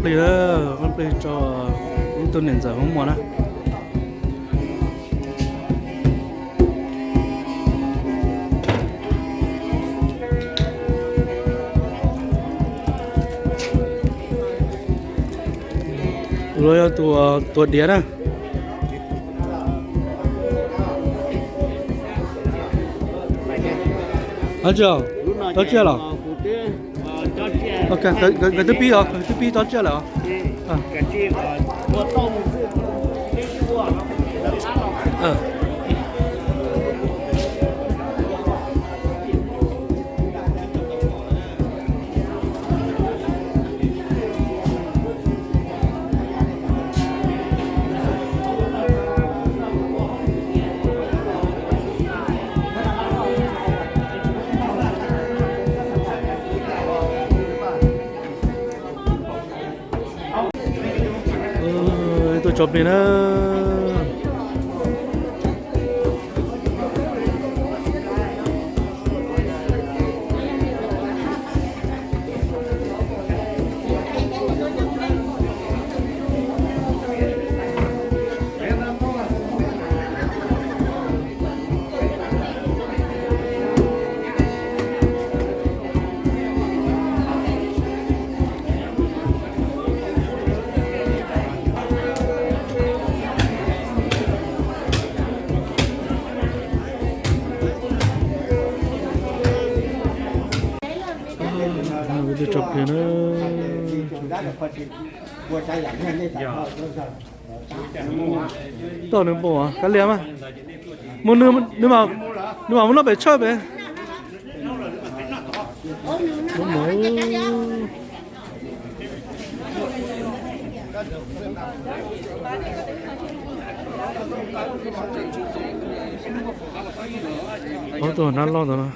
Plig, plig rau ib tug niam ntxawm Hmoob Muas na. Tus no yog tus tuav diav na. Tsob tsiaj, tsob tsiaj los? Nkawd twb pib os, nkawd twb pib tsob tsiaj lawm os. Tuaj tso plig na. Tso plig na. Toj nws npaum kav liam mas. Mus nws, nws mam muab noj pem tshawj pem. Ob tug nab loj ntawd no.